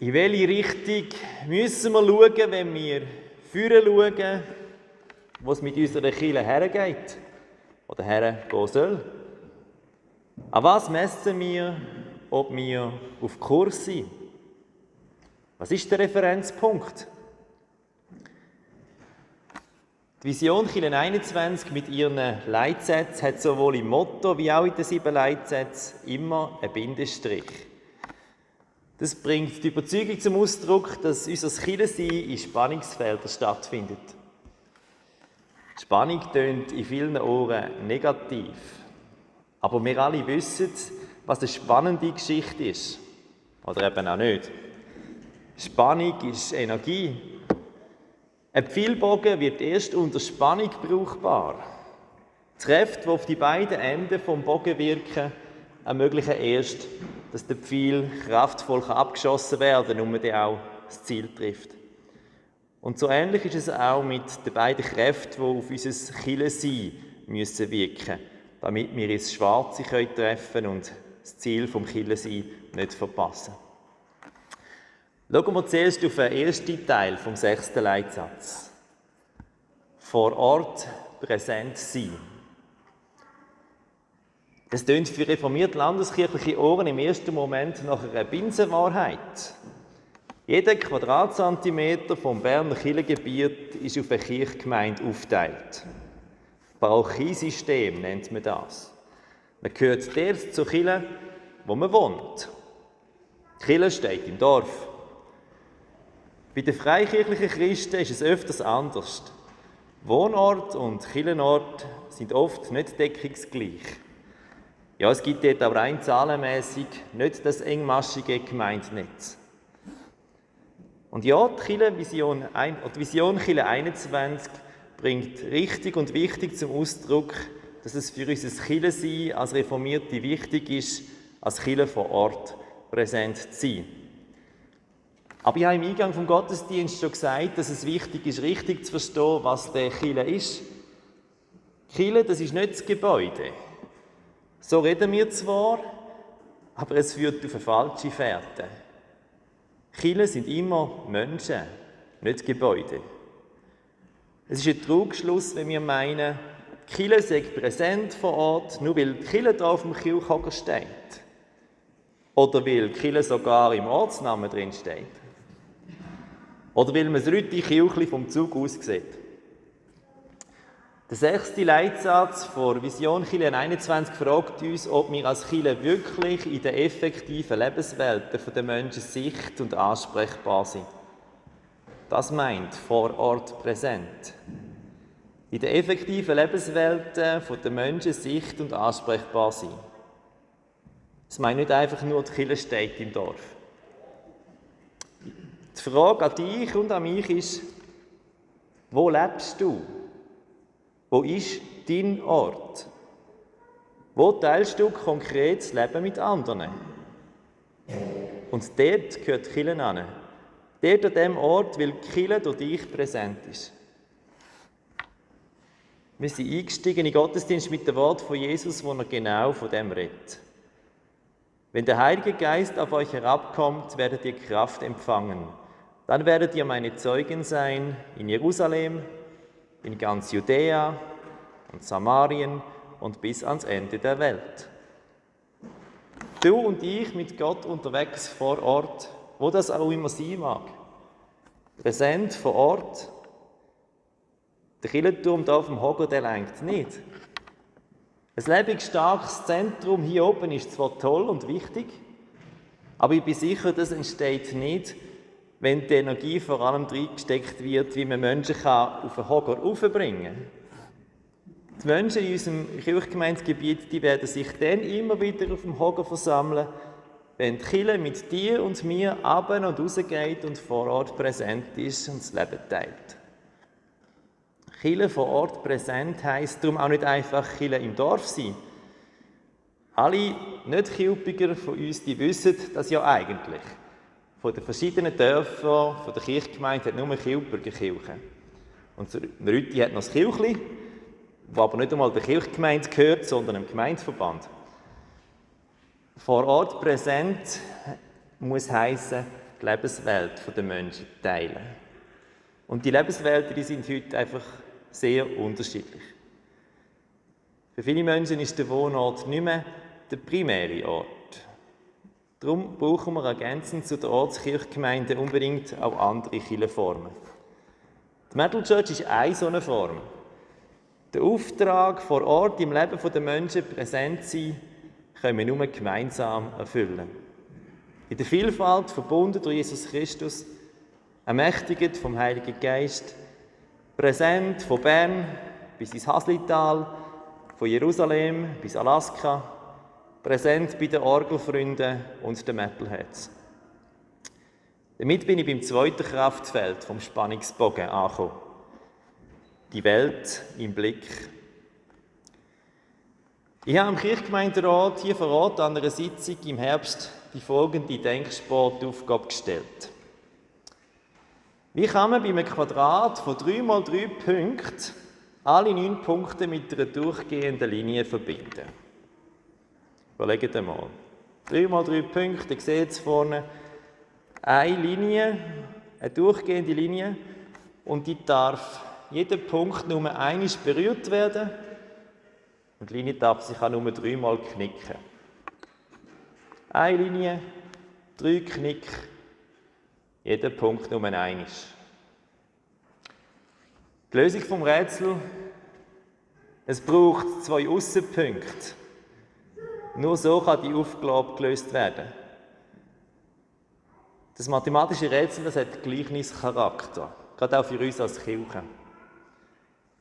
In welche Richtung müssen wir schauen, wenn wir vorne schauen, wo es mit unserer Kirche hergeht oder hergehen soll? An was messen wir, ob wir auf Kurs sind? Was ist der Referenzpunkt? Die Vision Kirche 21 mit ihren Leitsätzen hat sowohl im Motto wie auch in den 7 Leitsätzen immer einen Bindestrich. Das bringt die Überzeugung zum Ausdruck, dass unser Kirchensein in Spannungsfeldern stattfindet. Spannung tönt in vielen Ohren negativ. Aber wir alle wissen, was eine spannende Geschichte ist. Oder eben auch nicht. Spannung ist Energie. Ein Pfeilbogen wird erst unter Spannung brauchbar. Die Kräfte, die auf die beiden Enden des Bogen wirken, ermöglichen erst, dass der Pfeil kraftvoll abgeschossen werden kann und man dann auch das Ziel trifft. Und so ähnlich ist es auch mit den beiden Kräften, die auf unser Kirchensein wirken müssen, damit wir ins Schwarze treffen können und das Ziel des Kirchenseins nicht verpassen. Schauen wir zuerst auf den ersten Teil vom 6. Leitsatz. Vor Ort präsent sein. Das tönt für reformierte landeskirchliche Ohren im ersten Moment nach einer Binsenwahrheit. Jeder Quadratzentimeter vom Berner Kirchengebiet ist auf eine Kirchgemeinde aufgeteilt. Parochiesystem nennt man das. Man gehört dort zur Kirche, wo man wohnt. Die Kirche steht im Dorf. Bei den freikirchlichen Christen ist es öfters anders. Wohnort und Kirchenort sind oft nicht deckungsgleich. Ja, es gibt dort aber rein zahlenmässig nicht das engmaschige Gemeindenetz. Und ja, die Vision Kirche 21 bringt richtig und wichtig zum Ausdruck, dass es für unser Kirchensein als Reformierte wichtig ist, als Kirche vor Ort präsent zu sein. Aber ich habe im Eingang vom Gottesdienst schon gesagt, dass es wichtig ist, richtig zu verstehen, was der Kirche ist. Kirche, das ist nicht das Gebäude. So reden wir zwar, aber es führt auf eine falsche Fährte. Kirchen sind immer Menschen, nicht Gebäude. Es ist ein Trugschluss, wenn wir meinen, die Kirche sei präsent vor Ort, nur weil die Kirche da auf dem Kirchhocker steht. Oder weil die Kirche sogar im Ortsnamen drin steht. Oder weil man das Rütti Kirchli vom Zug aus sieht. Der 6. Leitsatz der Vision Kirche 21 fragt uns, ob wir als Kirche wirklich in der effektiven Lebenswelt der Menschen sicht- und ansprechbar sind. Das meint vor Ort präsent. In der effektiven Lebenswelt der Menschen sicht- und ansprechbar sein. Das meint nicht einfach nur, die Kirche steht im Dorf. Die Frage an dich und an mich ist, wo lebst du? Wo ist dein Ort? Wo teilst du konkret das Leben mit anderen? Und dort gehört die Kirche an. Dort an dem Ort, weil die Kirche durch dich präsent ist. Wir sind eingestiegen in den Gottesdienst mit dem Wort von Jesus, wo er genau von dem redet. Wenn der Heilige Geist auf euch herabkommt, werdet ihr Kraft empfangen. Dann werdet ihr meine Zeugen sein in Jerusalem, in ganz Judäa und Samarien und bis ans Ende der Welt. Du und ich mit Gott unterwegs vor Ort, wo das auch immer sein mag. Präsent vor Ort. Der Kirchenturm hier auf dem Hocker, der reicht nicht. Ein lebensstarkes Zentrum hier oben ist zwar toll und wichtig, aber ich bin sicher, das entsteht nicht, wenn die Energie vor allem reingesteckt wird, wie man Menschen auf den Hocker raufbringen kann. Die Menschen in unserem Kirchgemeindegebiet, die werden sich dann immer wieder auf dem Hocker versammeln, wenn die Kirche mit dir und mir runter und rausgeht und vor Ort präsent ist und das Leben teilt. Kirche vor Ort präsent heisst darum auch nicht einfach Kirche im Dorf sein. Alle Nicht-Kilpiger von uns, die wissen das ja eigentlich. Von den verschiedenen Dörfern, von der Kirchgemeinde hat nur Kilpiger Kirche. Und Rütti hat noch das Kirchli, das aber nicht einmal der Kirchgemeinde gehört, sondern dem Gemeindeverband. Vor Ort präsent muss heissen, die Lebenswelt der Menschen teilen. Und die Lebenswelten, die sind heute einfach sehr unterschiedlich. Für viele Menschen ist der Wohnort nicht mehr der primäre Ort. Darum brauchen wir ergänzend zu der Ortskirchgemeinde unbedingt auch andere Kirchenformen. Die Metal Church ist eine solche Form. Der Auftrag, vor Ort im Leben der Menschen präsent zu sein, können wir nur gemeinsam erfüllen. In der Vielfalt, verbunden durch Jesus Christus, ermächtigt vom Heiligen Geist, präsent von Bern bis ins Haslital, von Jerusalem bis Alaska, präsent bei den Orgelfreunden und den Metalheads. Damit bin ich beim zweiten Kraftfeld vom Spannungsbogen angekommen. Die Welt im Blick. Ich habe im Kirchgemeinderat hier vor Ort an einer Sitzung im Herbst die folgende Denksportaufgabe gestellt. Wie kann man bei einem Quadrat von 3 mal 3 Punkten alle 9 Punkte mit einer durchgehenden Linie verbinden? Überlegt einmal. 3 mal 3 Punkte, ihr seht es vorne, eine Linie, eine durchgehende Linie, und die darf jeder Punkt nur einmal berührt werden und die Linie darf sich auch nur 3 Mal knicken. Eine Linie, 3 Knick, jeder Punkt nur einmal. Die Lösung vom Rätsel: es braucht 2 Aussenpunkte. Nur so kann die Aufgabe gelöst werden. Das mathematische Rätsel, das hat Gleichnischarakter, gerade auch für uns als Kirche.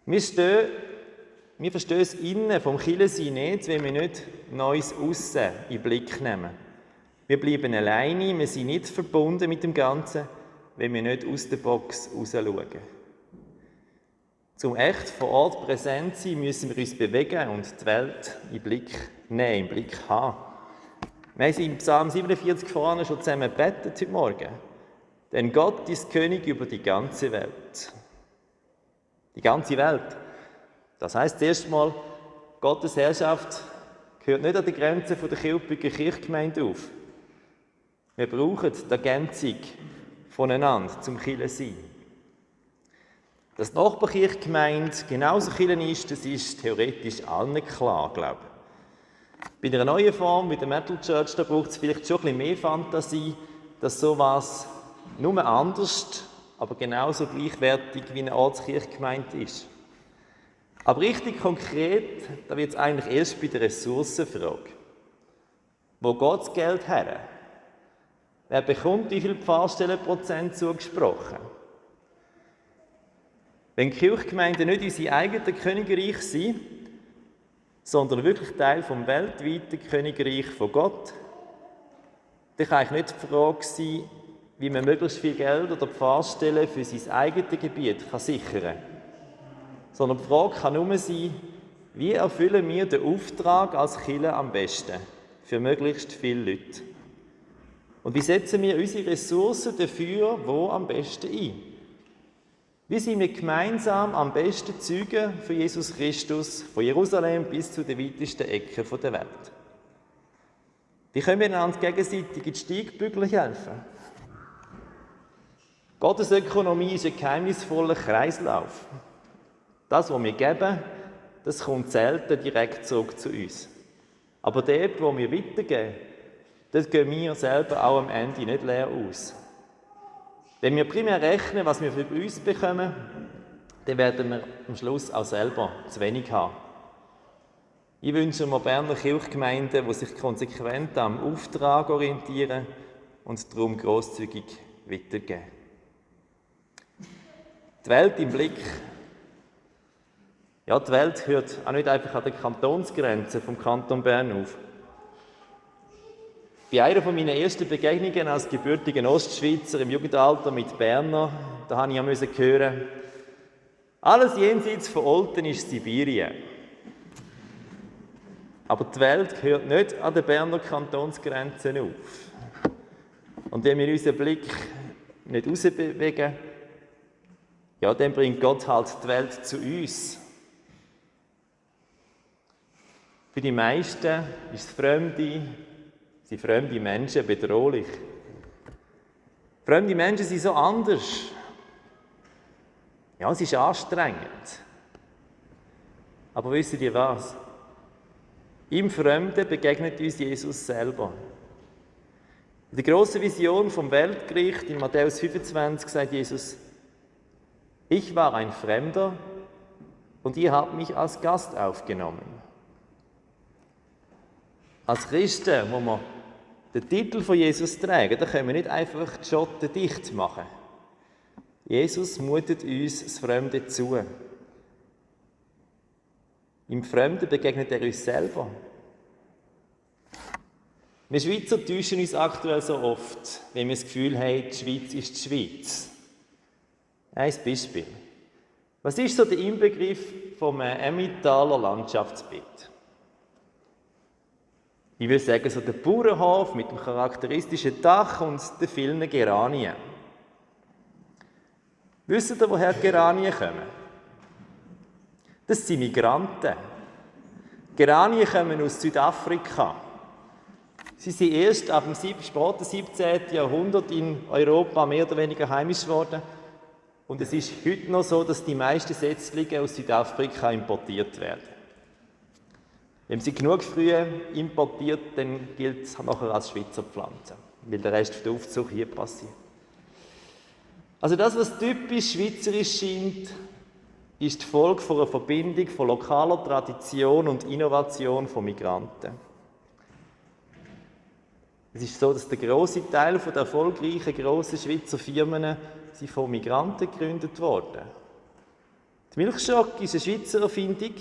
Wir verstehen das Innen vom Kirchensein nicht, wenn wir nicht Neues Aussen in den Blick nehmen. Wir bleiben alleine, wir sind nicht verbunden mit dem Ganzen, wenn wir nicht aus der Box rausschauen. Zum echt vor Ort präsent sein, müssen wir uns bewegen und die Welt in den Blick nehmen, im Blick haben. Wir haben im Psalm 47 vorne schon zusammen gebetet heute Morgen. Denn Gott ist König über die ganze Welt. Die ganze Welt. Das heisst zuerst mal, Gottes Herrschaft gehört nicht an die Grenzen der Kilpiger Kirchgemeinde auf. Wir brauchen die Ergänzung voneinander zum Kirchensein. Dass die Nachbarkirchgemeinde genauso Kirche ist, das ist theoretisch allen klar, glaube ich. Bei einer neuen Form wie der Metal Church, da braucht es vielleicht schon ein bisschen mehr Fantasie, dass sowas nur anders, aber genauso gleichwertig wie eine Ortskirchgemeinde ist. Aber richtig konkret, da wird es eigentlich erst bei der Ressourcenfrage. Wo geht das Geld her? Wer bekommt wie viel Pfarrstellenprozent zugesprochen? Wenn die Kirchgemeinden nicht unser eigenes Königreich sind, sondern wirklich Teil vom weltweiten Königreich von Gott, dann kann eigentlich nicht die Frage sein, wie man möglichst viel Geld oder Pfarrstellen für sein eigenes Gebiet sichern kann. Sondern die Frage kann nur sein, wie erfüllen wir den Auftrag als Kirche am besten für möglichst viele Leute? Und wie setzen wir unsere Ressourcen dafür, wo am besten ein? Wie sind wir gemeinsam am besten Zeugen für Jesus Christus, von Jerusalem bis zu den weitesten Ecken der Welt? Wie können wir einander gegenseitig in die Steigbügel helfen? Gottes Ökonomie ist ein geheimnisvoller Kreislauf. Das, was wir geben, das kommt selten direkt zurück zu uns. Aber dort, wo wir weitergeben, dort gehen wir selber auch am Ende nicht leer aus. Wenn wir primär rechnen, was wir für uns bekommen, dann werden wir am Schluss auch selber zu wenig haben. Ich wünsche mir Berner Kirchgemeinden, die sich konsequent am Auftrag orientieren und darum grosszügig weitergeben. Die Welt im Blick. Ja, die Welt hört auch nicht einfach an den Kantonsgrenzen vom Kanton Bern auf. Bei einer meiner ersten Begegnungen als gebürtiger Ostschweizer im Jugendalter mit Berner, da musste ich hören, alles jenseits von Olten ist Sibirien. Aber die Welt hört nicht an den Berner Kantonsgrenzen auf. Und wenn wir unseren Blick nicht rausbewegen, ja, dann bringt Gott halt die Welt zu uns. Für die meisten sind fremde Menschen bedrohlich. Fremde Menschen sind so anders. Ja, es ist anstrengend. Aber wisst ihr was? Im Fremden begegnet uns Jesus selber. In der grossen Vision vom Weltgericht in Matthäus 25 sagt Jesus: Ich war ein Fremder und ihr habt mich als Gast aufgenommen. Als Christen, wo wir den Titel von Jesus tragen, da können wir nicht einfach die Schotten dicht machen. Jesus mutet uns das Fremde zu. Im Fremden begegnet er uns selber. Wir Schweizer täuschen uns aktuell so oft, wenn wir das Gefühl haben, die Schweiz ist die Schweiz. Ein Beispiel. Was ist so der Inbegriff vom Emmentaler Landschaftsbild? Ich würde sagen, so der Bauernhof mit dem charakteristischen Dach und den vielen Geranien. Wisst ihr, woher die Geranien kommen? Das sind Migranten. Geranien kommen aus Südafrika. Sie sind erst ab dem späten 17. Jahrhundert in Europa mehr oder weniger heimisch geworden. Und es ist heute noch so, dass die meisten Setzlinge aus Südafrika importiert werden. Wenn man sie genug früh importiert, dann gilt es nachher als Schweizer Pflanze, weil der Rest der Aufzug hier passiert. Also das, was typisch schweizerisch scheint, ist die Folge von einer Verbindung von lokaler Tradition und Innovation von Migranten. Es ist so, dass der grosse Teil der erfolgreichen grossen Schweizer Firmen sind von Migranten gegründet worden. Die Milchschock ist eine Schweizer Erfindung,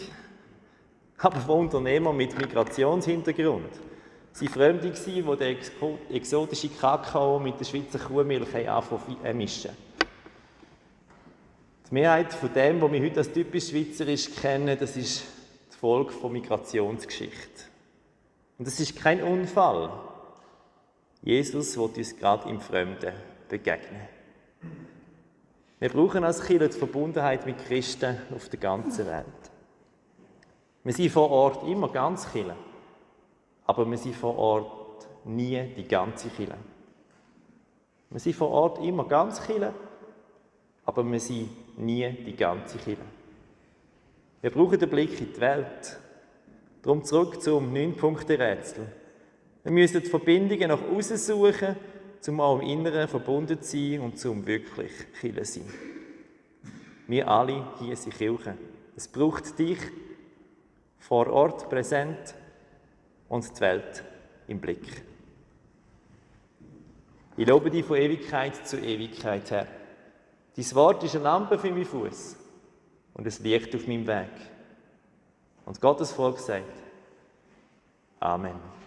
aber von Unternehmern mit Migrationshintergrund. Sie waren Fremde, die den exotischen Kakao mit der Schweizer Kuhmilch mischen. Die Mehrheit von dem, was wir heute als typisch schweizerisch kennen, das ist die Folge von Migrationsgeschichte. Und das ist kein Unfall. Jesus will uns gerade im Fremden begegnen. Wir brauchen als Kirche die Verbundenheit mit Christen auf der ganzen Welt. Wir sind vor Ort immer ganz Kirche, aber wir sind vor Ort nie die ganze Kirche. Wir sind vor Ort immer ganz Kirche, aber wir sind nie die ganze Kirche. Wir brauchen den Blick in die Welt. Darum zurück zum 9-Punkte-Rätsel. Wir müssen die Verbindungen nach außen suchen, um auch im Inneren verbunden zu sein und um wirklich Kirche zu sein. Wir alle hier sind Kirche. Es braucht dich vor Ort präsent und die Welt im Blick. Ich lobe dich von Ewigkeit zu Ewigkeit, Herr. Dein Wort ist eine Lampe für meinen Fuß und ein Licht auf meinem Weg. Und Gottes Volk sagt: Amen.